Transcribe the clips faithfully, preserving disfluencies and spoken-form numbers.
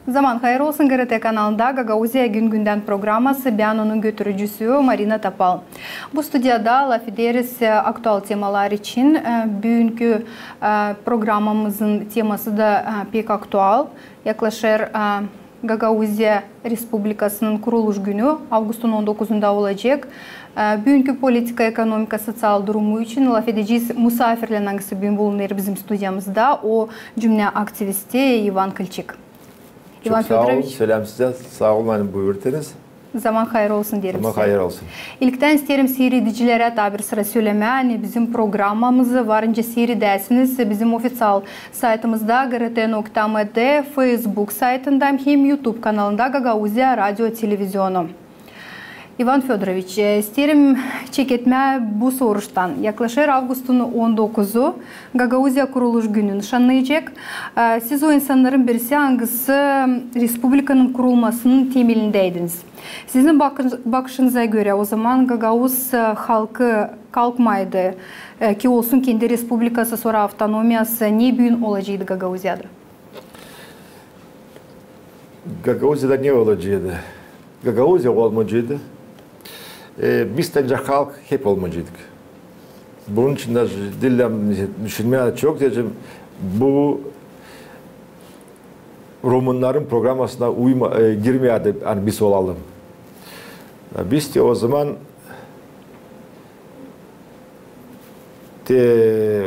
Zaman hayır olsun. GRT kanalında "Gagauziya gün-gündän" programası, bän onun götürücüsü Marina Topal. Bu studiyada lafederiz, e, aktual temalar için. E, büünkü, e, programamızın teması da, e, pek aktual. Yaklaşêr, e, Gagauziya Respublikasının kuruluş günü, avgustun on dokuzunda olacek. E, büünkü politika, ekonomika, soţial durumu için lafedecez musaafirlän, angısı büün bulunêr bizim studiyamızda, o cümnä aktivisti İvan Kılçık. İvan Födoroviç. Çok saa olun, selam sizä. Saa olun, ani buyurdunuz. Zaman hayır olsun deerim sizä. Zaman hayır olsun. İlktän isteerim siiredicilerä taa bir sıra sölemää, ani bizim programamızı varınca siiredäsiniz bizim ofiţial saytımızda, GRT nokta MT, Facebook saytında hem YouTube kanalında Gagauziya Radio Televizionu. İvan Födoroviç, e, isteerim çeketmää bu soruştan. Yaklaşêr avgustun on dokuzu, Gagauziya kuruluş günü nışannayacek. E, siz o insannarın birisi, angısı respublikanın kurulmasının temelindäydiniz. Sizin bakın-, bakışınıza görä, o zaman gagauz, e, halkı kalkmaydı, e, ki olsun kendi respublikası, sora avtonomiyası, ne büün olaceydı Gagauziyada? Gagauziyada ne olaceydı? Gagauziya olmayaceydı. E, biz tä ancak halk hep olmayaceydık. Bunun için dä diil düşünmää çok deecäm, bu rumunların programasına uyma-, e, girmeyärdi, ani biz olalım. Ya biz tä o zaman te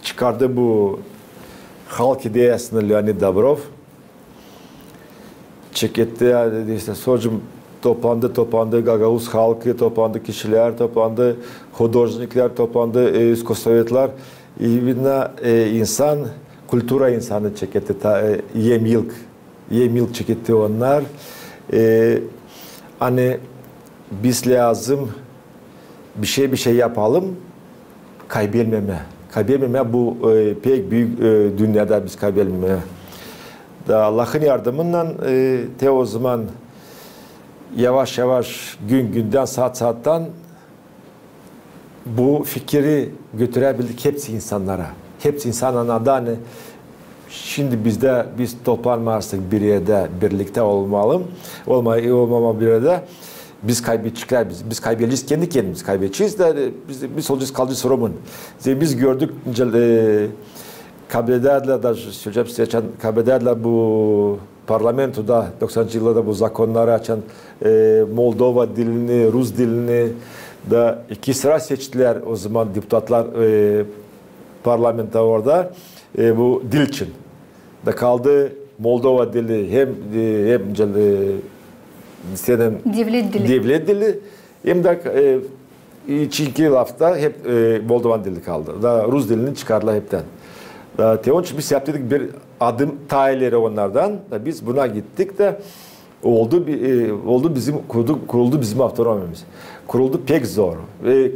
çıkardı bu halk ideyasını Leonid Dobrov. Çeketti, işte, sora toplandı, toplandı gagauz halkı, toplandı kişilär, toplandı hudojniklär, toplandı, e, iskusstvovedlär. İmенно, e, insan, kultura insanı çeketti, ta, e, EMYLK, EMYLK çeketti onnar. E, ani biz lääzım bişey, bişey yapalım, kaybelmemää. Kaybelmemää bu, e, pek büük, e, dünnedä biz kaybelmemää. Da Allahın yardımınnan, e, te o zaman yavaş-yavaş, gün-gündän, saat-saattan bu fikiri götüräbildik hepsi insannara. Hepsi insan annadı, ani şindi bizdä, biz toplanmazsak bir erdä, birliktä olmalım, olma-, olmamı bir erdä, biz kaybedeceklär, biz, biz kaybedecez, kendi kendimizi kaybedecez da, e, biz, biz olacez, kalacez rumun. Biz gördük, e, kaybedärdilär da, söleyecäm sizä, açan kaybedärdilär bu parlamentoda doksanıncı yıllarda bu zakonnarı, açan, e, moldova dilini, rus dilini da iki sıra seçtilär o zaman deputatlar, e, parlamenta orada, e, bu dil için. Da kaldı moldova dili hem, e, hem, e, senem devlet dili. Devlet dili. Hem dä, e, içinki lafta hep, e, moldovan dili kaldı. Da rus dilini çıkardılar heptän. Da te onun için biz yaptıydık bir adım taa ileri onnardan. Da biz buna gittik dä oldu bi-, e, oldu bizim, kuruldu, kuruldu bizim avtonomiyamız. Kuruldu pek zor. Ve, e,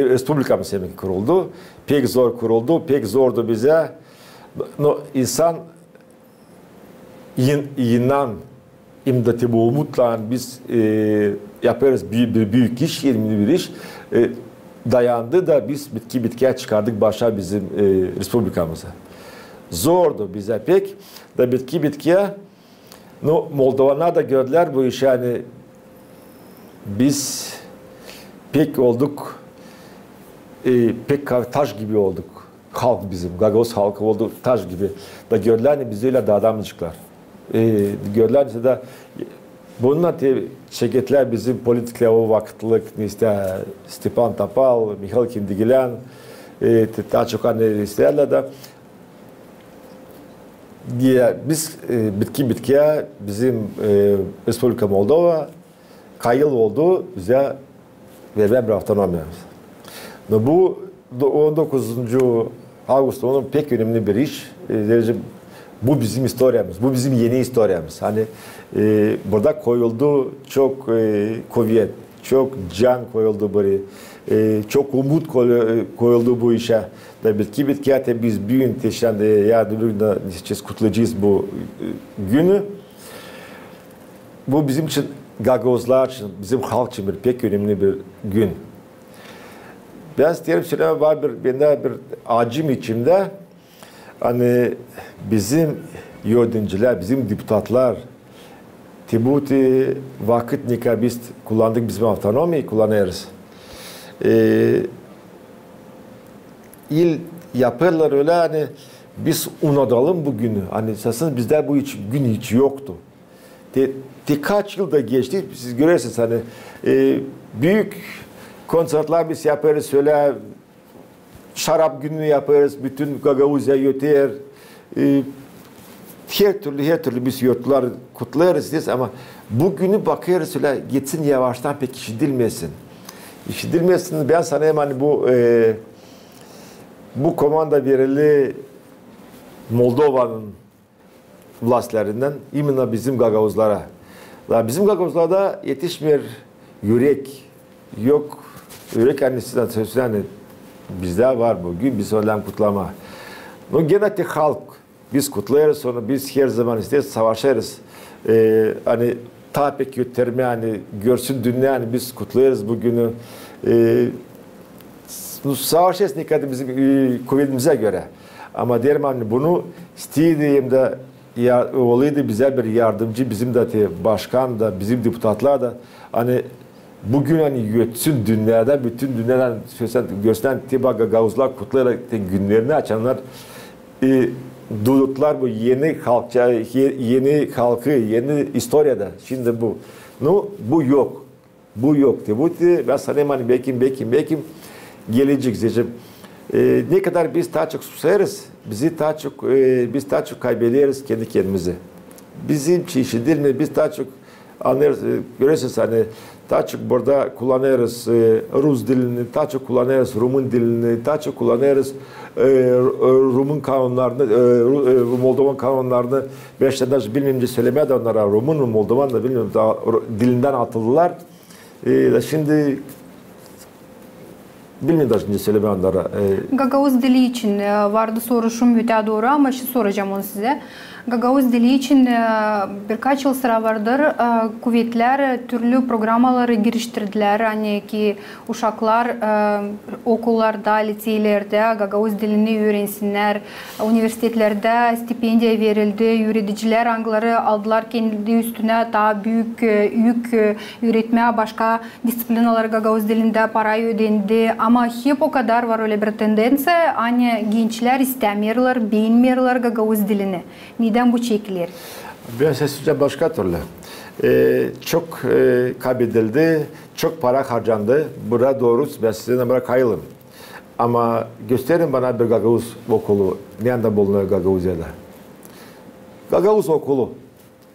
respublikamız demäk kuruldu. Pek zor kuruldu, pek zordu bizä. No insan in-, inan, hem dä te bu umutlan biz, e, yapêrız bir, bir büük iş, önemli bir iş, e, dayandı da biz bitki-bitkiyä çıkardık başa bizim, e, respublikamızı. Zordu bizä pek, da bitki-bitkiyä, no, moldovannar da gördülär bu işi, ani biz pek olduk, e, pek ka-, taş gibi olduk. Halk bizim, gagauz halkı oldu taş gibi. Da gördülär, ani biz ölä da adamcıklar. E, gördülär, ani da bunnar te çeketlär bizim politiklär o vakıtlık, ne işte Stepan Topal, Mihail Kindigilän, e, te, taa çok ani isteerlär da. Ya, biz, e, bitki-bitkiyä bizim, e, Respublika Moldova kayıl oldu bizä vermää bir avtonomiyamız. No, bu do-, on dokuzuncu avgust, onun pek önemli bir iş. E, deercim, bu bizim istoriyamız, bu bizim eni istoriyamız. Ani, e, burada koyuldu çok, e, kuvet, çok can koyuldu burayı, e, çok umut koy-, e, koyuldu bu işä. Da bitki-bitkiyä te biz büün te şindi, e, yarın öbür gün dä kutlayacez bu, e, günü. Bu bizim için, gagauzlar için, bizim halk için bir pek önemli bir gün. Bän isteerim sölemää, var bir, bendä bir acım içimdä. Ani bizim yöneticilär, bizim deputatlar, te bu te vakıt, ne kadar biz kullandık bizim avtonomiyayı, kullanêrız. E, il yapêrlar ölä, ani biz unudalım bu günü. Ani esasen bizdä bu hiç, gün hiç yoktu. Te, te kaç yıl da geçti, siz görersiniz, ani, e, büük konţertlär biz yapêrız, ölä şarap gününü yapêrız, bütün Gagauziya öter. E, her türlü, her türlü biz yörtülär kutlêêrız, ama bu günü bakêrız, ölä geçsin yavaştan, pek işidilmesin. İşidilmesin, bän sanêrım, ani bu, e, bu komanda verildi Moldovanın vlastlarından, imenna bizim gagauzlara. Da bizim gagauzlarda etişmeer ürek, yok ürek, ani sizin sözünüz, ani bizdä var bu gün, biz ölä kutlama. No genä te halk, biz kutlêêrız onu, biz her zaman isteeriz, savaşêrız. E, ani taa pek götürmää, ani görsün dünnä, ani biz kutlêêrız bu günü. E, s-, savaşêrız ne kadar bizim, e, kuvedimizä görä. Ama deerim, ani bunu isteerdim, hem dä ya, olaydı bizä bir yardımcı, bizim dä te başkan da, bizim deputatlar da, ani bu gün, ani götürsün dünnedä, bütün dünnedä sesini görsün, te bak, gagauzlar kutlêêrlar te günnerini, açannar, e, duyduklar bu eni halkça, e, eni halkı, eni istoriyada. Şindi bu, no, bu yok. Bu yok. Te bu te, bän sanêrım, ani bekim, bekim, bekim gelecek, zerä, e, ne kadar biz taa çok susêrız, bizi taa çok, e, biz taa çok kaybederiz kendi kendimizi. Bizim için işidilmeer, biz taa çok annêêrız, e, görersiniz, ani taa çok burada kullanêrız, e, rus dilini, taa çok kullanêrız rumın dilini, taa çok kullanêrız, e, r-, e, rumın kanonnarını, e, ru-, e, moldovan kanonnarını. Bän şindi bilmeerim, ne söylemää dä onnara, rumın mı, moldovan da bilmeerim, taa ru-, dilindän atıldılar. E, da şindi bilmeerim, ne söylemää onnara. E, gagauz dili için, e, vardı soruşum, ötää dooru, ama şindi soracam onu sizä. Gagauz dili için, e, birkaç yıl sıra vardır, e, kuvetlär türlü programaları giriştirdilär, ani ki uşaklar, e, okullarda, liţeylerdä gagauz dilini üürensinnär. Universitetlerdä stipendiya verildi, üüredicilär, angıları aldılar kendi üstünä taa büük, e, yük, e, üüretmää başka disţiplinaları gagauz dilindä, para ödendi. Ama hep o kadar var ölä bir tendenţiya, ani gençlär istämeerlär, beenmeerlär gagauz dilini. Nedän bu çekiler? Bän sesini sölecäm başka türlü. E, çok, e, kaybedildi, çok para harcandı. Bura dooru, bän sizinnän bura kayılım. Ama gösterin bana bir gagauz okulu, neredä bulunêr Gagauziyada. Gagauz okulu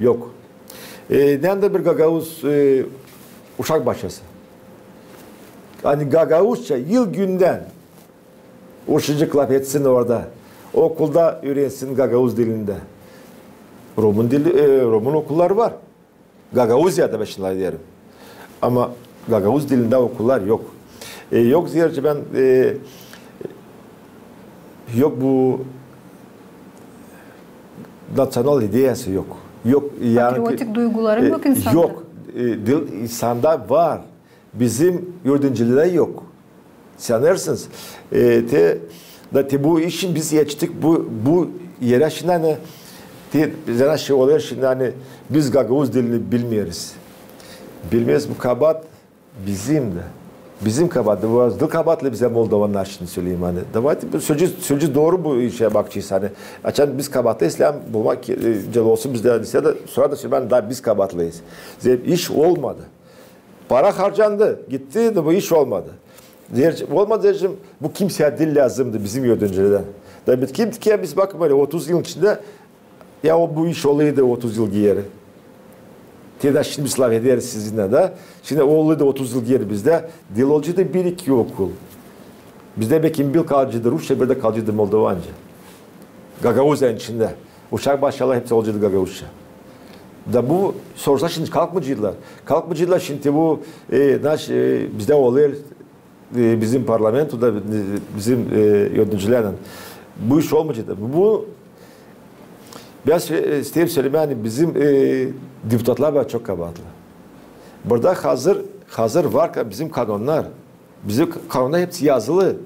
yok. E, neredä bir gagauz, e, uşak başçası. Ani gagauzça yıl-gündän uşacık lafetsin orada. Okulda üürensin gagauz dilindä. Rumın dili, e, rumın okulları var. Gagauziyada, bän şindi deerim. Ama gagauz dilindä okullar yok. E, yok, zerä bän, e, yok bu naţional ideyası yok. Yok, yani, patriotik duyguları, e, yok insanda. Yok. E, dil insanda var. Bizim yöneticilerdä yok. Sanêrsınız, e, te, da te bu işin biz geçtik bu, bu erä şindi, ani te bizä şey olêr şindi, ani biz gagauz dilini bilmeeriz. Bilmeeriz, bu kabaat bizim dä. Bizim kabaat, bu dil kabaatlı bizä, moldovannar, şindi söleyim, ani. Давайте, bu sözü, sözü dooru bu işä bakacez, ani. Açan biz kabaatlı islää bulmak, e, cel olsun bizdä, ani, da sora da söleyim, da biz kabaatlıyız. Zerä iş olmadı. Para harcandı, gitti da bu iş olmadı. Zerä olmadı, zerä bu kimseyä dil lääzımdı bizim yöneticilerdän. Da biz kim ki biz bakın ölä otuz yılın içindä, ya o bu iş olaydı otuz yıl geeri. Te da şindi biz lafederiz sizinnän dä. Şindi olaydı otuz yıl geeri bizdä, dil olaceydı bir-iki okul. Bizdä bekim bir kalaceydı rusça, bir dä kalaceydı moldovanca. Gagauziyanın içindä. Uşak başçaları hepsi olaceydı gagauzça. Da bu soruşlar şindi kalkmayaceydılar. Kalkmayaceydılar şindi bu, e, naş, e, bizdä olêr, e, bizim parlamentoda, e, bizim, e, yöneticilerdän. Bu iş olmayaceydı. Bu, bu, bän sö-, e, isteerim sölemää, ani bizim, e, deputatlar var çok kabaatlı. Burada hazır, hazır var ka-, bizim kanonnar. Bizim kanonnar hepsi yazılı.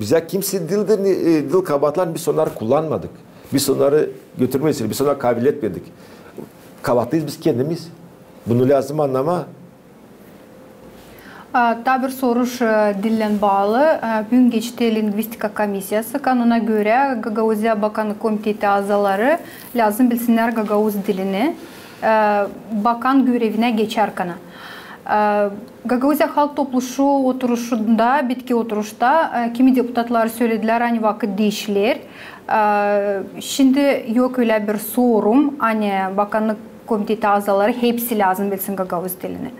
Bizä kimsey dildir, e, dil kabaatlarını biz onnarı kullanmadık. Biz onnarı götürmedik, biz onnarı kabul etmedik. Kabaatlıyız biz kendimiz. Bunu lääzım annamaa. Taa bir soruş dilän baalı. Büün geçti lingvistika komissiyası. Kanona görä, Gagauziya Bakannık komiteti azaları lääzım bilsinnär gagauz dilini bakan görevinä geçärkän. Gagauziya Halk Topluşu oturuşunda, bitki oturuşta kimi deputatlar söledilär, ani vakıt diişiler. Şindi yok ölä bir sorum, ani Bakannık komiteti azaları hepsi lääzım bilsin gagauz dilini.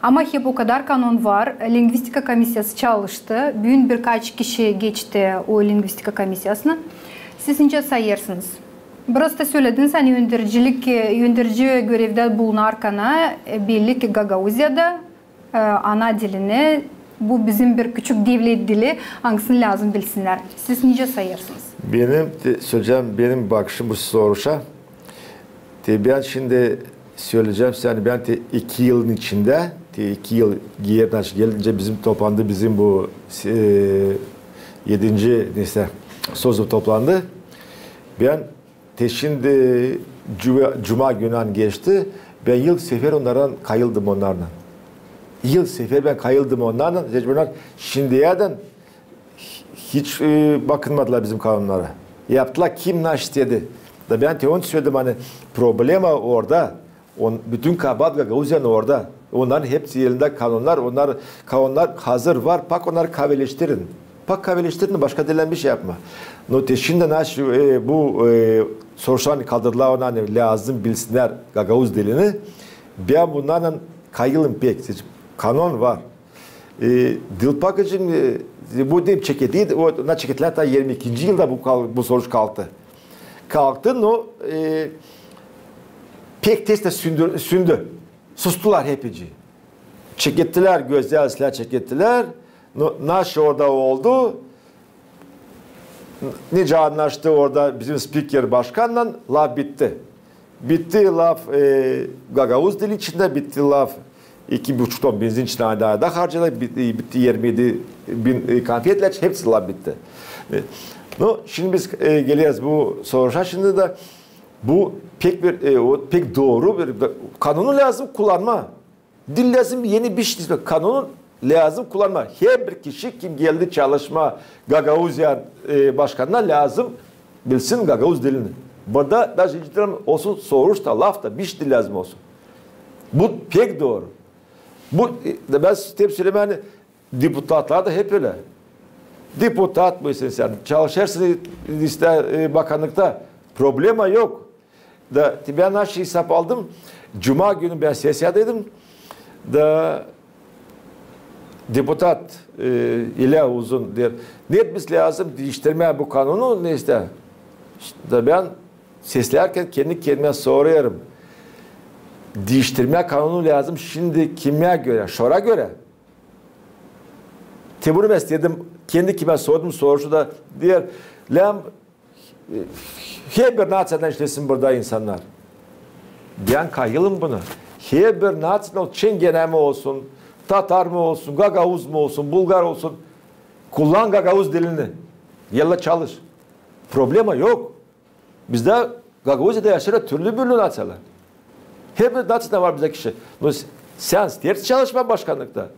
Ama hep o kadar kanon var, lingvistika komissiyası çalıştı. Büün birkaç kişi geçti o lingvistika komissiyasını. Siz nicä sayêrsınız? Biraz da sölediniz, ani öndercilik, önderici görevdä bulunarkana, belli ki Gagauziyada ana dilini, bu bizim bir küçük devlet dili, angısını lääzım bilsinnär. Siz nicä sayêrsınız? Benim te, söleyecäm, benim bakışım bu soruşa. Te bän şindi söleyecäm sizä, ani bän te iki yılın içindä, te iki yıl geeri geldiyä bizim toplandı bizim bu e, edinci, neysä, sozum toplandı. Bän te şindi cuma, cuma günü geçti. Bän ilk sefer onnardan kayıldım onnardan. İlk sefer bän kayıldım onnardan. Onnar şindiyädän hiç e, bakınmadılar bizim kanonnara. Yaptılar kim ne istedi. Da bän te onu söledim, ani problema orada. On, bütün kabaat Gagauziyanın orada. Onnarın hepsi elindä kanonnar, onnar, kanonnar hazır var, pak onnarı kaveeleştirin. Pak kaveeleştirin, başka dilän bişey yapma. No te şindi naşı e, bu e, soruşan kaldırdılar ona, ani lääzım bilsinnär gagauz dilini. Bän bunnardan kayılım pek. Kanon var. E, dil pakıcın e, bu deyip çeketiydi, o, ona çeketilär taa irmi ikinci yılda bu, kal- bu soruş kalktı. Kalktı, no e, pek tez dä sündü, sündü. Sustular hepsi. Çekettilär, gözyaşlar çekettilär. No, naşı orada oldu. Nicä annaştı orada bizim spiker başkannan, laf bitti. Bitti laf e, gagauz dili içindä, bitti laf iki buçuk ton benzin içindä ayda, ayda harcadı, bitti, bitti irmi edi bin e, konfetler, hepsi laf bitti. E, no, şindi biz e, geleriz bu soruşa şindi dä, bu pek bir, e, o pek dooru bir, kanonu lääzım kullanmaa. Dil lääzım eni bişey. Kanonu lääzım kullanmaa. Herbir kişi, kim geldi çalışmaa Gagauziya e, başkanına, lääzım bilsin gagauz dilini. Burada daje olsun soruş ta, laf ta, bişey dil lääzım olsun. Bu pek dooru. Bu e, da bän hep söleerim, ani deputatlar da hep ölä. Deputat mısın sän, çalışêrsın işte e, bakannıkta, problema yok. Da bän naşı isap aldım. Cuma günü bän sesiyadaydım. Da deputat e, İlya Uzun deer, ne biz lääzım diiştirmää bu kanonu, neysä. Da bän seslärkän kendi kendimä sorêrım. Diiştirmää kanonu lääzım şindi kimä görä? Şora görä? Te bunu bän istedim, kendi kendimä sordum soruşu da, deer, lääzım herbir naţiyadan işlesin burada insannar. Bän kayılım buna. Herbir naţiyadan, çingenä mi olsun, tatar mı olsun, gagauz mu olsun, bulgar olsun, kullan gagauz dilini. Gel da çalış. Problema yok. Bizdä Gagauziyada yaşêêr türlü-bürlü naţiyalar. Herbir naţiyadan var bizdä kişi. No s- sän isteersin çalışmaa başkannıkta,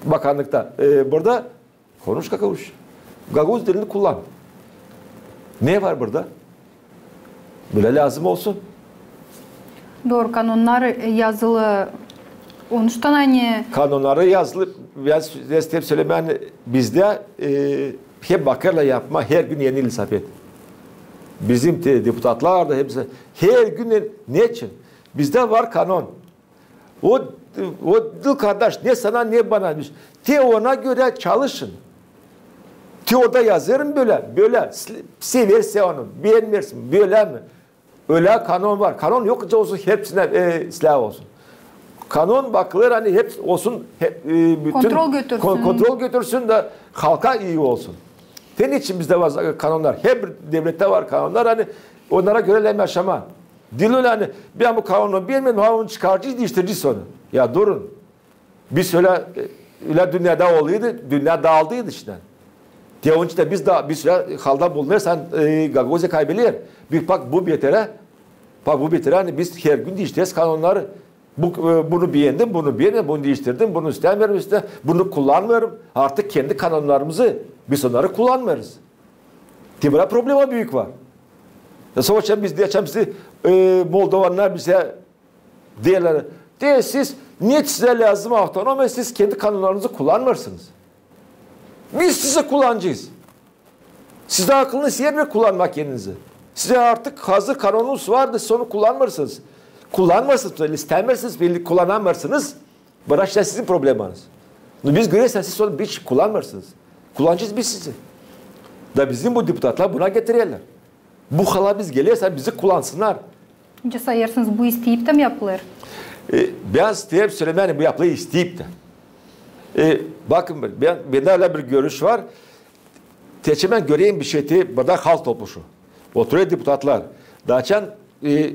bakannıkta, e, burada konuş gagauzça. Gagauz dilini kullan. Ne var burada? Bölä lääzım olsun. Dooru, kanonnar e, yazılı onuştan, ani... Kanonnarı yazılı, bän s- hep söleerim, ani bizdä e, hep bakêrlar yapmaa, her gün eni lisapet. Bizim te deputatlar da hepsi, her gün eni, neçin? Bizdä var kanon. O, o dil kardaş, ne sana, ne bana. Te ona görä çalışın. Te orada yazêrım bölä, bölä. Seversin onu, beenmezsin, bölä mi? Ölä kanon var. Kanon yokça olsun, hepsinä e, islää olsun. Kanon bakılêr, ani hep olsun, hep, e, bütün... Kontrol götürsün. Kon- kontrol götürsün da halka ii olsun. Senin için bizdä var kanonnar. Herbir devlettä var kanonnar, ani onnara görä lääzım yaşamaa. Diil ölä, ani bän bu kanonu beenmedim, ha onu çıkaracez, diiştirecez onu. Ya durun. Biz ölä, e, ölä dünnedä olaydı, dünneä daaldı iştän. Te onun için dä biz dä bir sürü halda bulunêrız, ani, e, Gagauzya kaybeder. Bir bak bu beterä, bak bu beterä, ani biz hergün diiştireriz kanonnarı. Bu, e, bunu beendim, bunu beenmedim, bunu diiştirdim, bunu istämeerim, ista-, bunu kullanmêêrım. Artık kendi kanonnarımızı, biz onnarı kullanmêêrız. Te burada problema büük var. E, sonuçta biz deyecäm sizi, e, moldovannar bizä deerlär, te siz, ne sizä lääzım avtonomiya, siz kendi kanonnarınızı kullanmêêrsınız. Biz sizi kullanacez. Sizä akılınız ermeer kullanmaa kendinizi. Sizä artık hazır kanonunuz vardı, siz onu kullanmêêrsınız. Kullanmêêrsınız, istämeersiniz, belli kullanamêêrsınız. Bırak, sizin problemanız. Nu biz görersän, siz onu hiç kullanmêêrsınız. Kullanacez biz sizi. Da bizim bu deputatlar buna getirerlär. Bu hala biz gelersän bizi kullansınnar. Nicä sayêrsınız, bu isteyip dä mi yapılêr? E, bän isteerim sölemää, ani bu yapılêr isteyip dä. E, bakın, bän, bendä ölä bir görüş var. Teçemen göreyim bir şey, te, burada halk topluşu. Oturêr deputatlar. Da açan, e,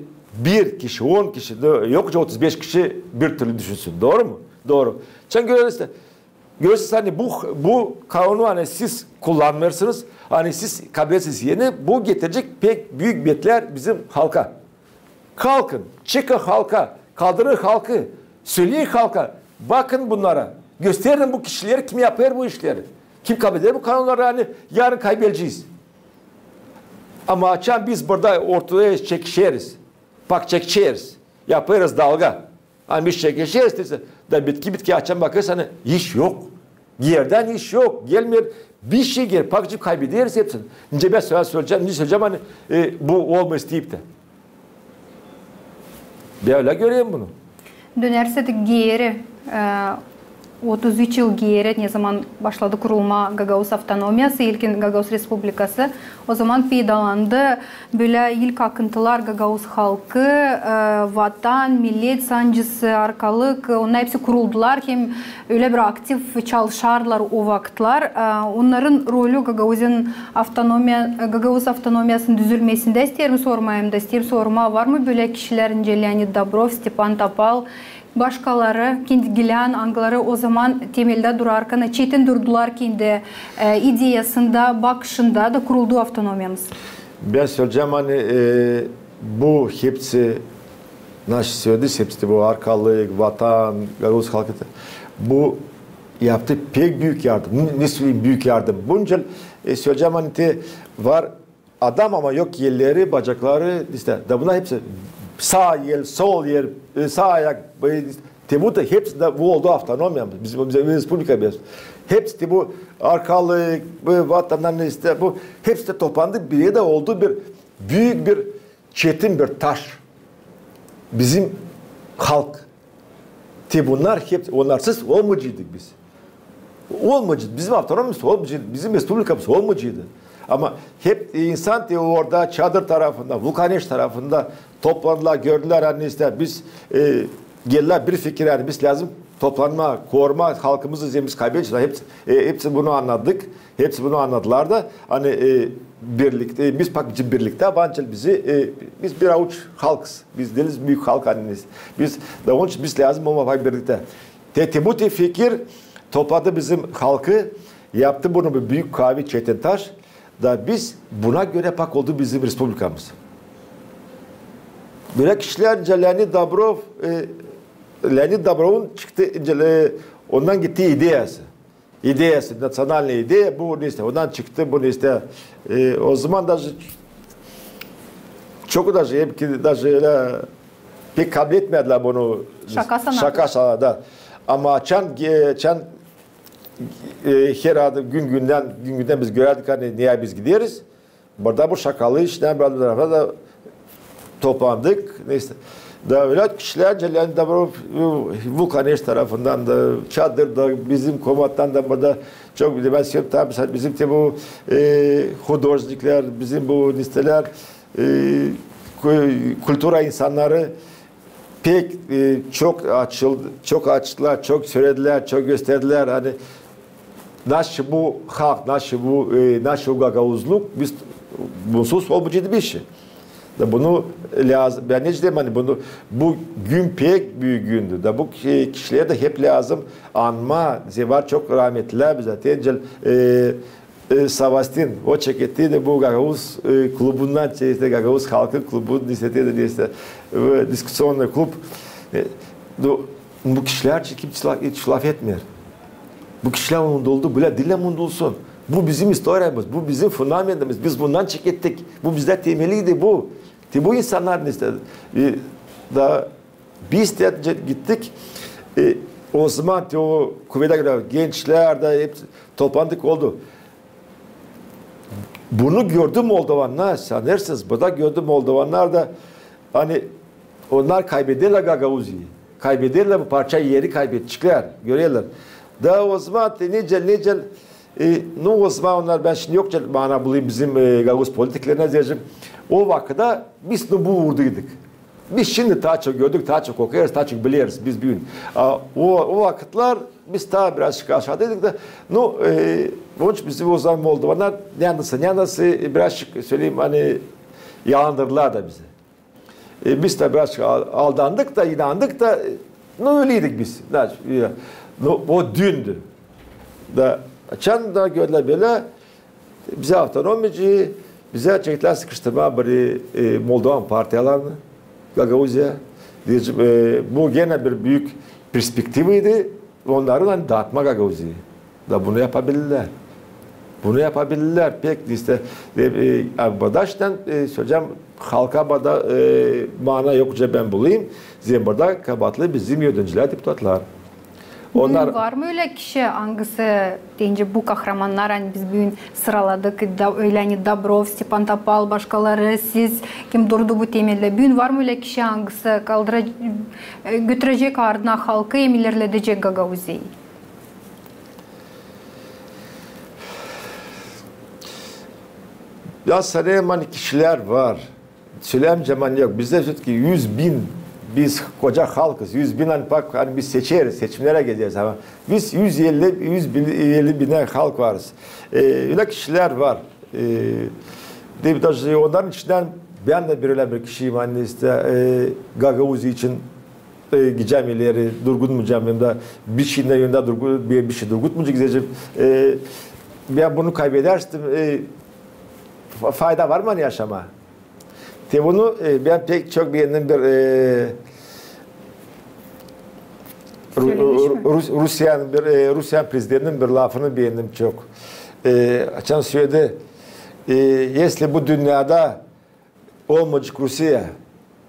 bir kişi, on kişi, da yok ki otuz beş kişi bir türlü düşünsün. Doğru mu? Doğru. Açan göreriz dä, görürsünüz, ani bu, bu kanonu, ani siz kullanmêêrsınız, ani siz kaybedersiniz erini, bu getirecek pek büük bedelär bizim halka. Kalkın, çıkın halka, kaldırın halkı, söleyin halka, bakın bunnara, gösterin bu kişileri, kim yapêr bu işleri, kim kaybeder bu kanonnarı, ani yarın kaybedecez. Ama açan biz burada ortaya çekişeriz, bak, çekişeriz, yapêrız dalga. Ani biz çekişeriz, te, da bitki-bitki açan bakêrsın, ani iş yok. Geerdän iş yok, gelmeer. Bir şey geer, bak, kaybederiz hepsini. Nicä bän söleyecäm, nicä söleyecäm, ani, e, bu olmêêr deyip dä. Bän ölä görerim bunu. Dönersä dä geeri, e, otuz üç yıl geeri, nezaman başladı kurulmaa Gagauz avtonomiyası, ilkin Gagauz Respublikası, ozaman peydalandı bölä ilk akıntılar, gagauz halkı, e, vatan, millet sancısı, arkalık, e, onnar hepsi kuruldular, hem ölä bir aktiv çalışardılar o vakıtlar. E, onnarın rolü Gagauzun avtonomiya, e, Gagauz avtonomiyasının düzülmesindä isteerim sormaa, hem dä isteerim sormaa, var mı bölä kişilär, nicä Leonid Dobrov, Stepan Topal, başkaları, kendi gilän, angıları ozaman temeldä durarkan çetin durdular kendi, e, ideyasında, bakışında da kuruldu avtonomiyamız? Bän söleyecäm, ani, e, bu hepsi, naşey sölediniz, hepsi bu arkalık, vatan, gagauz halkı, bu yaptı pek büük yardım. Ne, ne söleyim, büük yardım. Buncul, e, söleyecäm, ani te var adam, ama yok elleri, bacakları, ista. Da bunnar hepsi saa el, sol el, e, saa ayak, e, te bu da hepsi dä bu oldu avtonomiyamız. Bizim, bizim respublikamız. Hepsi te bu arkalık, bu vatandan, ista, bu hepsi dä toplandı, bir erdä oldu bir büük bir çetin bir taş. Bizim halk. Te bunnar hep, onnarsız olmayaceydık biz. Olmayaceydı. Bizim avtonomiyamız olmayaceydı. Bizim respublikamız olmayaceydı. Ama hep insan te orada Çadır tarafında, Vulkaneş tarafında toplandılar, gördülär, ani ista biz, e, geldilär bir fikirä, ani biz lääzım toplanmaa, korumaa halkımızı, zerä biz kaybedecez. Hepsi, e, hepsi bunu annadık. Hepsi bunu annadılar da, ani, e, birliktä, e, biz bak, bizim birliktä, bence bizi, e, biz bir avuç halkız. Biz diiliz büük halk, ani biz, biz da onun için biz lääzım olmaa birliktä. Te, te bu te fikir topladı bizim halkı, yaptı bunu bir büük kaavi çetin taş. Da biz buna görä bak oldu bizim respublikamız. Bölä kişilär, nicä Leonid Dobrov, e, Leonid Dobrovun çıktı, nicä, e, ondan gitti ideyası. İdeyası, naţionalnıy ideya, bu ista, ondan çıktı, bu ista. E, ozaman daje çok daje, hep ki daje ölä pek kabletmeerdilär bunu. Şaka sanardılar. Şaka sanardılar da. Ama açan, e, açan, e, herhalda gün-gündän, gün-gündän biz görärdik, ani neyä biz gideriz. Burada bu şakalı işlär, burada bu tarafa da toplandık. Neysä. Da ölä kişilär, nicä Leonid Dobrov, bu Vulkaneş tarafından da, Çadır da, bizim komattan da burada çok, bän söleyim, taa bizim te bu, e, hudojniklär, bizim bu neysälär, e, ku-, kultura insannarı pek, e, çok açıldı, çok açtılar, çok söledilär, çok gösterdilär. Ani naşı bu halk, naşı bu, e, naşı bu gagauzluk, biz bunsuz olmayaceydı bir şey. Da bunu lääzım, bän ne deerim, ani bunu, bu gün pek büük gündü. Da bu ki-, kişileri dä hep lääzım anmaa, zerä var çok rahmetlilär bizä, te nicä, e, e, Savastin, o çeketti de bu Gagauz, e, klubundan, şey, işte, Gagauz Halkı Klubu, işte, de, işte, e, diskussionnıy klub. E, bu, bu kişilär için kimsä laf, hiç laf etmeer. Bu kişilär unuduldu, bölä diil unudulsun. Bu bizim istoriyamız, bu bizim fundamentimiz, biz bundan çekettik. Bu bizdä temeliydi bu. Te bu insannar, işte, e, da biz te gittik, e, o zaman te o kuvedä görä gençlär dä hep toplandık oldu. Bunu gördü moldovannar, sanêrsınız, burada gördü moldovannar da, ani onnar kaybederlär Gagauziyi, kaybederlär bu parça eri, kaybedeceklär, görerlär. Da o zaman te nicä, nicä, e, nu, o zaman onnar, bän şindi yok mana bulayım bizim, e, gagauz politiklerinä deyecäm. O vakıda biz, nu, bu uurdaydık. Biz şindi taa çok gördük, taa çok okuyêrız, taa çok bileriz biz büün. A o, o vakıtlar biz taa birazcık aşaadaydık da, nu, e, onun için bizi o zaman moldovannar, neredänsä, neredänsä, e, birazcık, söleyim, ani, yandırdılar da bizi. E, biz dä birazcık al-, aldandık da, inandık da, e, nu, öleydik biz. Da, e, nu, o düündü. Da açan da gördülär bölä, bizä avtonomiyacı, bizä çekettilär sıkıştırmaa biri, e, moldovan partiyalarını Gagauziya. Deyecäm, e, bu genä bir büük perspektivaydı onnarın, ani daatmaa Gagauziyi. Da bunu yapabillär. Bunu yapabillär. Pek, işte, e, e, a, burada şindän, e, söleyecäm, halka burada, e, mana yok, nicä bän bulayım. Zerä burada kabaatlı bizim yöneticilär, deputatlar. Onnar... Büün var mı ölä kişi, angısı, deyni, bu kahramannar, ani biz büün sıraladık, da, ölä ani Dobrov, Stepan Topal, başkaları, siz, kim durdu bu temelde? Büün var mı ölä kişi, angısı kaldıra-, e, götürecek ardına halkı hem ilerledecek Gagauziyi? Ya, sanêrım, ani kişilär var. Söleyämeyecäm, ani yok. Bizdä всё-таки üz bin, biz koca halkız, üz bin, ani bak, ani biz seçeriz, seçimnerä gezeriz, ama biz üz elli, üz elli binä halk varız. E, ölä kişilär var. E, de, даже onnarın içindän bän dä bir ölä bir kişiyim, ani, işte, e, Gagauziya için, e, gidecäm ileri, durgunmayacam, hem dä bir şey yönündä durgu-, bir, bir şey durgutmayacak gidecäm. E, bän bunu kaybedersem, e, fa-, fayda var mı, ani, yaşamaa? Te bunu, e, bän pek çok beendim bir, e, Ru-, Ru-, Rus-, Rusiyanın bir, e, Rusiyanın prezidentinin bir lafını beendim çok. E, açan söledi, e, если bu dünnedä olmayacek Rusiya,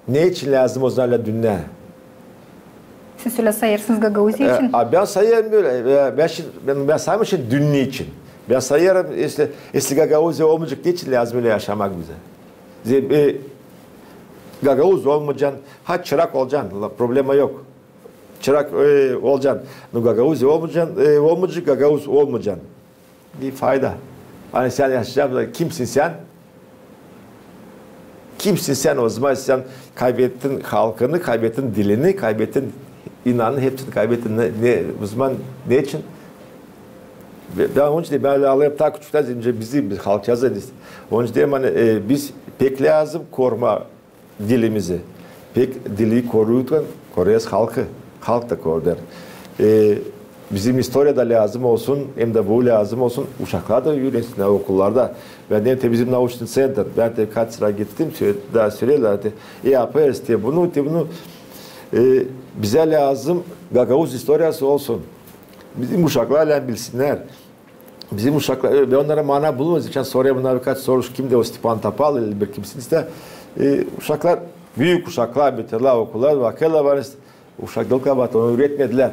ne için lääzım o zaman dünnä? Siz ölä sayêrsınız Gagauziya için? E, a, bän sayêrım bölä. E, bän şindi, bän, bän saymêêrım şindi dünnä için. Bän sayêrım, если, если Gagauziya olmayacek, ne için lääzım ölä yaşamak bizä? Ze-, e, gagauz olmayacan, ha, çırak olacan, la, problema yok. Çırak, e, olacan. Nu, Gagauziya olmayacan, e, olmayacek, gagauz olmayacan. Bir fayda. Ani sän yaşayacan, kimsin sän? Kimsin sän o zaman? Sän kaybettin halkını, kaybettin dilini, kaybettin inanını, hepsini kaybettin. Ne, ne, o zaman ne için? Bän, bän onun için, bän alêrım taa küçüktän, bizim, biz halkçaaz. Onun için deerim, ani, e, biz pek lääzım korumaa dilimizi. Pek dili korurkan, koruyêrız halkı. Halk ta koruyêr. E, bizim istoriya da lääzım olsun, hem dä bu lääzım olsun, uşaklar da üürensinnär okullarda. Bän deerim te bizim nauçnıy centr, bän te kaç sıra gittim, sö-, taa söleerlär, te, e, yapêrız te bunu, te bunu. E, bizä lääzım gagauz istoriyası olsun. Bizim uşaklar lääzım bilsinnär. Bizim uşaklar, e, bän onnara mana bulmêêrım. Geçän sorêrım onnara birkaç soruş, kimdi o Stepan Topal ili bir kimsin, işte, e, uşaklar, büük uşaklar bitirdiler okulları, bakêrlar, var, işte, uşak diil kabaat, onu üüretmedilär.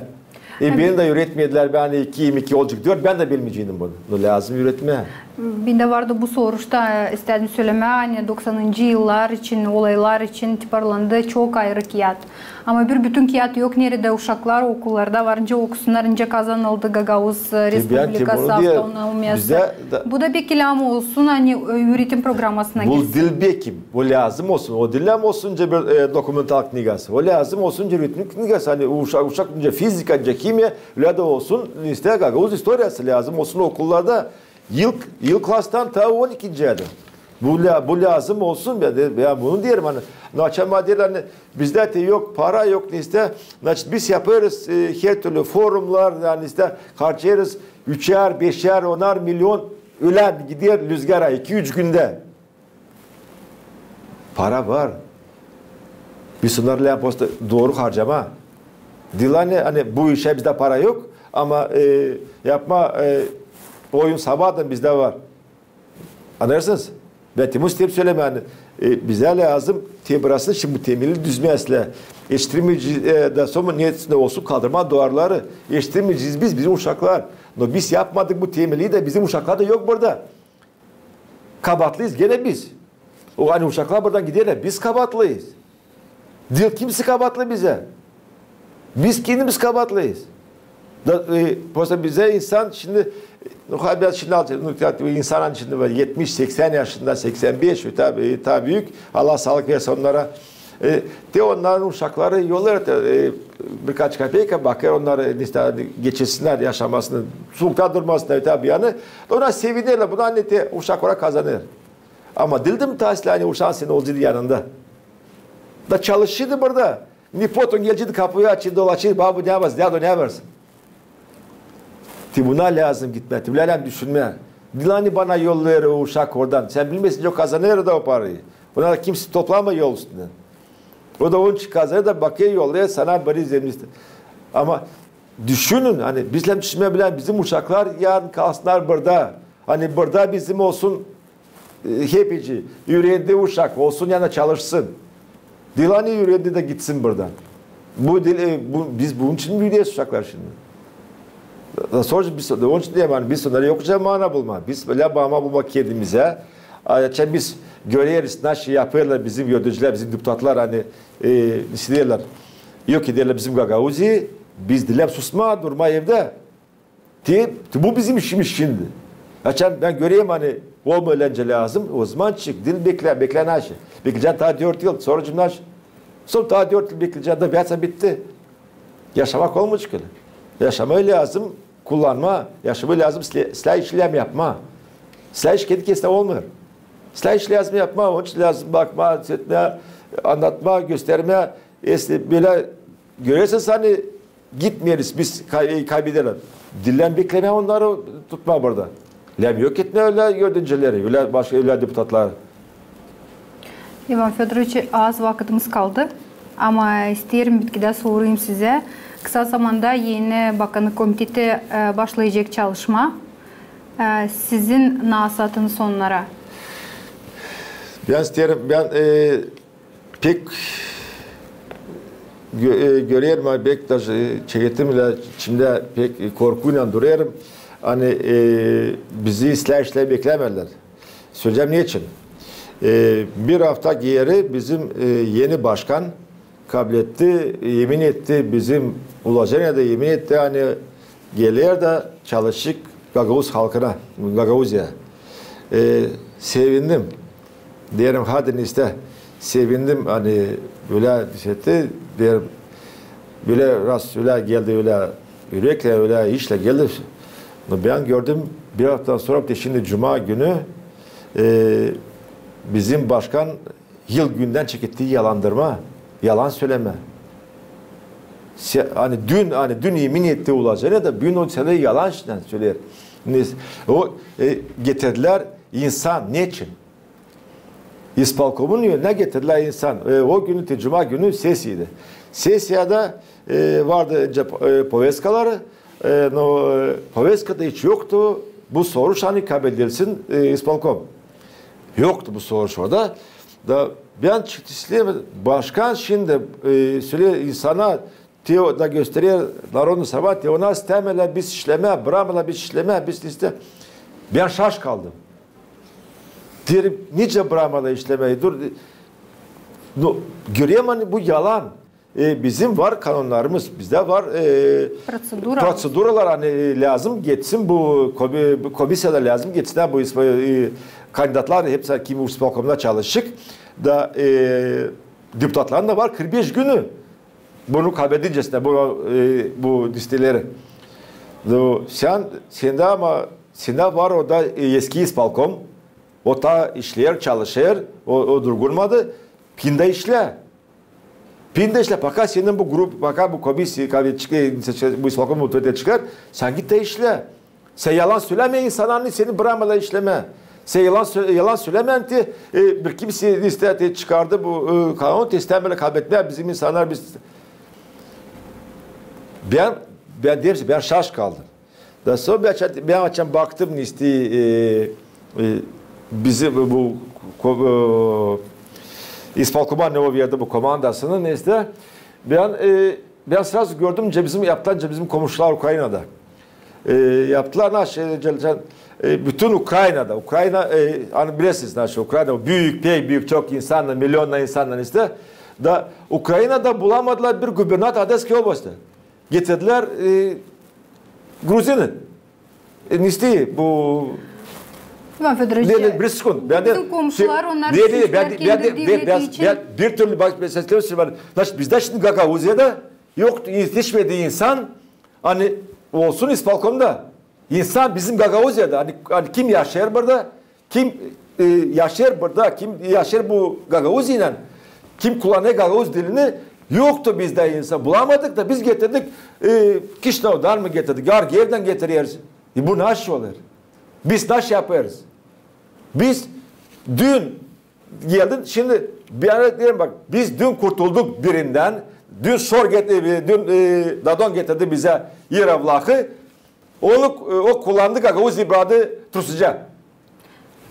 E, beni dä üüretmedilär, bän iki hem iki olacek dört, bän dä bilmeyeceydim bunu. Nu, lääzım üüretmää. Bendä vardı bu soruş ta, e, istädim sölemää, ani doksanıncı yıllar için, olaylar için tiparlandı çok ayrı kiyat. Ama bir bütün kiyat yok, neredä uşaklar okullarda var, nicä okusunnar, nicä kazanıldı Gagauz, e, Respublikası, avtonomiyası. Bu da beki lääzım olsun, ani, e, üüretim programasına girsin. Bu diil beki, bu lääzım olsun. O diil lääzım olsun nicä bir, e, dokumental knigası. O lääzım olsun nicä üüretim knigası, ani uşak, uşak nicä fizika, nicä himiya, ölä dä olsun, işte, gagauz istoriyası lääzım olsun okullarda. İlk, ilk klastan taa on ikinci. Bu lä-, bu lääzım olsun, bän, bän bunu deerim, ani, açan bana deerlär, ani, bizdä te yok para, yok ne, işte, значит, biz yapêrız, e, her türlü forumlar, ani, işte, harcêêrız üçer, beşer, onar milyon Ölä gider lüzgara iki-üç gündä. Para var. Biz onnarı lääzım prosto dooru harcamaa. Diil ani, ani bu işä bizdä para yok, ama, e, yapmaa, e, oyun sabaadan bizdä var. Annêêrsınız? Bän te bunu isteerim sölemää, ani, e, bizä lääzım te burasını, şindi bu temeli düzmää islää. Etiştirmeyecez, e, da sora ne, ne olsun, kaldırmaa duvarları. Etiştirmeyecez biz, bizim uşaklar. No biz yapmadık bu temeli dä, bizim uşaklar da yok burada. Kabaatlıyız genä biz. O, ani uşaklar buradan giderlär, biz kabaatlıyız. Diil kimsey kabaatlı bizä. Biz kendimiz kabaatlıyız. Da, e, prosto bizä insan şindi, e, no, biraz şindi alacek, no, ya, insan şindi var etmiş, seksän yaşında, seksän beş, e, taa, e, taa büük, Allah saalık versin onnara. E, te onnarın uşakları yollêêr, e, birkaç kapeyka bakêr onnarı, e, işte, geçinsinnär yaşamasını, suukta durmasınnar, e, taa bir yanı. Ona sevinerlär, buna ne te uşak olarak kazanêr. Ama diildi mi taa islää, ani uşan senin olaceydı yanında. Da çalışêrdı burada. Ne potun geleceydi, kapuyu açêrdı, dolaşêrdı, babu, ne var, dädu, ne var? Te buna lääzım gitmää, te buna lääzım düşünmää. Diil ani bana yollêêr o uşak oradan. Sän bilmeersin, o kazanêr da o parayı. Buna da kimsey toplamêêr yol üstündän. O da onun için kazanêr da bakêr, yollêêr sana biri zemliste. Ama düşünün, ani biz lääzım düşünmää bilä, bizim uşaklar yarın kalsınnar burada. Ani burada bizim olsun, e, hepsi üürendi uşak, olsun yanında çalışsın. Diil ani üürendi da gitsin buradan. Bu diil, e, bu, biz bunun için üüreeriz uşakları şindi. Da sora biz, onun için deerim, ani biz onnarı yok zaman bulmaa. Biz bölä bakmaa bulmaa kendimizä. Açan biz göreriz, nasıl yapêrlar bizim yöneticilär, bizim deputatlar, ani, e, ne deerlär, yok ederlär bizim Gagauziyayı, biz diil susmaa, durmaa evdä. Te, te bu bizim işimiz şindi. Açan bän görerim, ani olmaa eğlence lääzım, o zaman çık, diil beklä, beklä nasıl. Beklecän taa dört yıl, sora cümlä. Sora taa dört yıl beklecän da, bitti. Yaşamak olmayacek ölä. Yaşamayı lääzım kullanmaa, yaşamayı lääzım islä-, islää işi lääzım yapmaa. İslää iş kendi kendisindän olmêêr. İslää iş lääzım yapmaa, onun için lääzım bakmaa, etmää, annatmaa, göstermää. Esli bölä görersiniz, ani gitmeeriz biz, kay-, kaybederlär. Diil lääzım beklemää onnarı tutmaa burada. Lääzım yok etmää ölä yöneticilär, ölä başka, ölä deputatlar. İvan Födoroviç, az vakıdımız kaldı. Ama isteerim bitkidä sorayım sizä. Kısa zamanda eni bakanlık komiteti, e, başlayacek çalışmaa. E, sizin nasaatınız onnara? Bän isteerim, bän, e, pek gö-, e, görerim, ani pek da, e, çeketim ile içimdä pek, e, korkuylan durêrım. Ani, e, bizi islää işlär beklämeerlär. Söleyecäm neçin. E, bir afta geeri bizim, e, eni başkan kabletti, emin etti bizim ulojeniyada, emin etti, ani geler da çalışêr gagauz halkına, Gagauziyaya. E, sevindim. Deerim, hadi neyse, sevindim, ani bölä hissetti, deerim, bölä rast ölä geldi, ölä üreklä, ölä işlä geldi. No bän gördüm, bir aftadan sora, te şindi cuma günü, e, bizim başkan yıl-gündän çeketti yalandırmaa, yalan sölemää. Se-, ani dün, ani dün emin etti ulojeniyada, büün o sene yalan söleer. Neyse, o, e, getirdilär insan, neçin? İspolkomun önünä getirdilär insan. E, o günü, te cuma günü sesiyaydı. Sesiyada, e, vardı öncä, e, poveskaları, e, no, e, poveska da hiç yoktu. Bu soruş, ani kabledilsin, e, ispolkom. Yoktu bu soruş orada. Da bän çıktı islää, başkan şindi, e, söleer insana, te o da gösterer Narodnaya Srama, te ona istämeerlär bizi işlemää, brakmêêrlar bizi işlemää, biz iste-. Bän şaş kaldım. Deerim, nicä brakmêêrlar işlemää? Dur. No, görerim, ani bu yalan. E, bizim var kanonnarımız, bizdä var, e, proseduralar, ani, e, lääzım geçsin bu komi-, bu komisiyada lääzım geçsin, ha, bu ispo-, e, kandidatlar hepsi, kim ispolkomda çalışêr, da, e, deputatların da var kırk beş günü. Bunu kabledincesinä, bu, e, bu listeleri. No, sän, sendä ama, sendä var o da, e, eski ispolkom. O taa işleer, çalışêr, o, o durgunmadı. Git da işlä. Git da işlä, paka senin bu grup, paka bu komisiya, kabledi, bu ispolkom bu tüte çıkar, sän git da işlä. Sän yalan sölämeyin insannarı, seni brakmêêrlar işlemää. Sän yalan sö-, yalan sölämeyin te, e, bir kimsey istää te çıkardı bu, e, kanun, te istää bölä kaybetmää bizim insannarı, biz. Bän, bän deerim, bän şaş kaldım. Da sora bän, bän açan baktım, ne istää, e, e, bizim bu ko-, e, ispolkoma ne o verdi bu komandasını, ne istää. Bän, e, bän srazu gördüm, nicä bizim yaptılar, nicä bizim komuşular Ukrainada. E, yaptılar, naşey, e, bütün Ukrainada, Ukraina, e, ani bilersiniz, naşey, Ukraina büük, pek büük, çok insannar, milyonnar insannar istää. Da Ukrainada bulamadılar bir gubernator Odeskayı oblasti. Getirdilär, e, gruzini. E, ne istää bu? İvan Födoroviç, bir sekund. Bän de, bizim komuşular, onnar seçilär kendi devleti için. Bän bir türlü, bak, mesela, naşey, bizdä şindi Gagauziyada yok, etişmedi insan, ani olsun ispolkomda. İnsan bizim Gagauziyada, ani, ani kim yaşêêr burada, kim, e, yaşêêr burada, kim yaşêêr bu Gagauziyadan, kim kullanêr gagauz dilini, yoktu bizdä insan. Bulamadık da biz getirdik, e, Kişinövdan mı getirdik, Georgievdan getireriz. E, bu naşey olêr? Biz naşey yapêrız? Biz dün geldim, şindi bän deerim, bak, biz dün kurtulduk birindän, dün Şor get-, e, dün, e, Dodon getirdi bizä İra Vlahı, onu, e, o kullandı, Gagauziyayı brakmadı Trusuca.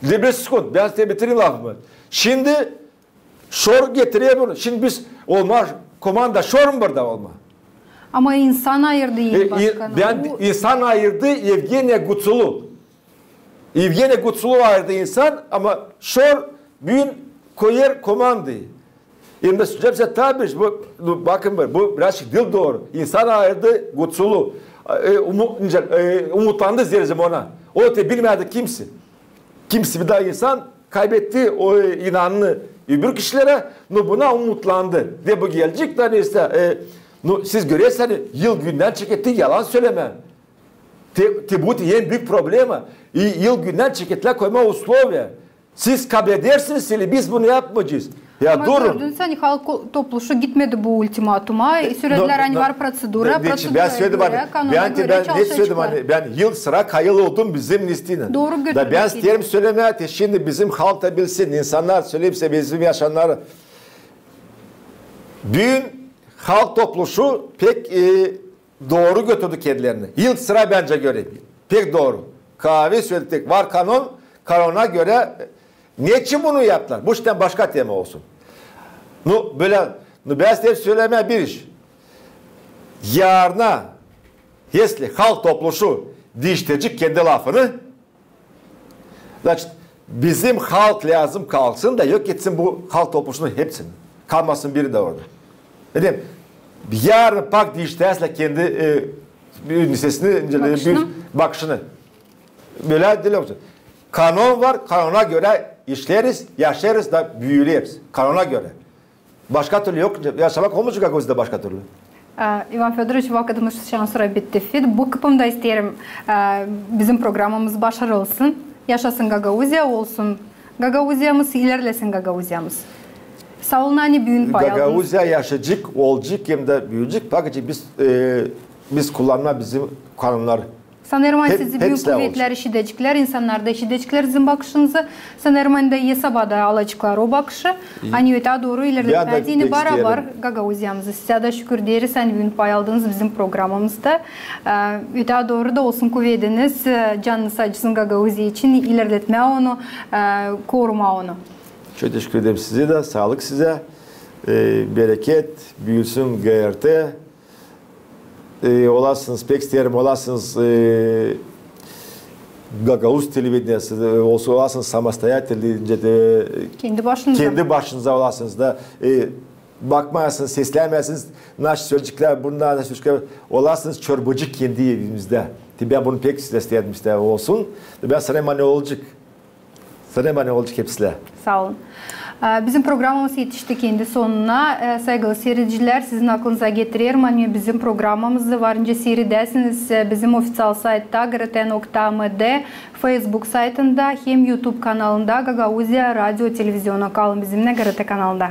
Bir sekund, bän te bitireyim lafımı. Şindi Şor getirer bunu. Şindi biz, olmaz, komanda Şor mu burada olmalı? Ama insan ayırdı, e, başkan. Bän, insan ayırdı Evgeniya Gutsulu. Evgeniya Gutsulu ayırdı insan, ama Şor büün koyêr komandayı. Hem dä sölecäm sizä, tabii, bu, bu, bakın, bu, bu birazcık diil dooru. İnsan ayırdı Gutsulu. E, umu-, nicä, e, umutlandı, deerim ona. O te bilmedi kimsey. Kimsey, bir taa insan kaybetti o, e, inanını öbür kişilerä, no buna umutlandı. Ve bu gelecek dä, ne istää, e, no, siz görersiniz, ani yıl-gündän çeketti yalan sölemää. Te, te bu en büük problema. İ, yıl-gündän çekettilär koymaa usloviya. Siz kaybedersiniz, ili biz bunu yapmayacez. Ya durun. Ama gördünüz, ani halk topluşu gitmedi bu ultimatuma. E, sölediler, ani var proţedura, proţeduraya görä, kanuna görä çalışaceklar. Bän yıl sıra kayıl oldum bizim, ne istää. Dooru götürdük. Da bän isteerim sölemää, te şindi bizim halk da bilsin, insannar söleyip sizä, bizim yaşayannarı. Büün halk topluşu pek, e, dooru götürdü kendilerini. Yıl sıra, bendä görä, pek dooru. Kaavi söledik, var kanon, kanona görä, e, neçin bunu yaptılar? Bu iştän başka tema olsun. No, bölä, no, bän isteerim sölemää bir iş. Yarına, если halk topluşu diiştirecek kendi lafını, Значит, bizim halk lääzım kalksın da yok etsin bu halk topluşunu hepsini. Kalmasın biri dä orada. Dedim, yarın pak diiştirässilär kendi, e, bir sesini, bir bakışını. Bölä diil olsun. Kanon var, kanona görä işleriz, yaşêêrız da büüleriz. Kanona görä. Başka türlü yok. Yaşamak olmayacek Gagauziyada başka türlü. E, İvan Födoroviç, vakıdımız şansora bitti. Fit, bu kısımda isteerim, e, bizim programamız başarılsın. Yaşasın Gagauziya, olsun Gagauziyamız, ilerlesin Gagauziyamız. Saa olun, ani büün pay aldınız. Gagauziya yaşayacek, olacek hem dä büüyecek. Bakın, biz, e, biz kullanmaa bizim kanonnar. Sanêrım, ani sizi büük kuvetlär işideceklär, insannar da işideceklär sizin bakışınızı. Sanêrım, ani dä hesabada alaceklar o bakışı, ani ötää dooru ilerletmää deyni barabar Gagauziyamızı. Sizä dä şükür deeriz, ani büün pay aldınız bizim programamızda. E, ötää dooru da olsun kuvediniz, e, canınız acısın Gagauziya için, ilerletmää onu, e, korumaa onu. Çok teşekkür ederim sizä dä, saalık sizä, e, bereket, büülsün G R T. E, olasınız, pek isteerim, olasınız, e, Gagauz televideniyası, e, olsun, olasınız самостоятельный, e, kendi başınıza. Kendi başınıza olasınız da, e, bakmayasınız, seslämeyasınız, naşey söleyeceklär, bunnar naşey söleyeceklär, olasınız çorbacı kendi evimizdä. Te bän bunu pek sizä isteerim, isteerim olsun. Bän sanêrım, ani olacek. Sanêrım, ani olacek hepsi. Saa olun. E, bizim programamız etişti kendi sonuna. E, saygılı siiredicilär, sizin aklınıza getirerim, ani bizim programamızı var nicä siiredäsiniz, e, bizim oficial saytta G R T nokta M D, Facebook saytında hem YouTube kanalında Gagauziya Radio Televizionu. Kalın bizimnän G R T kanalında.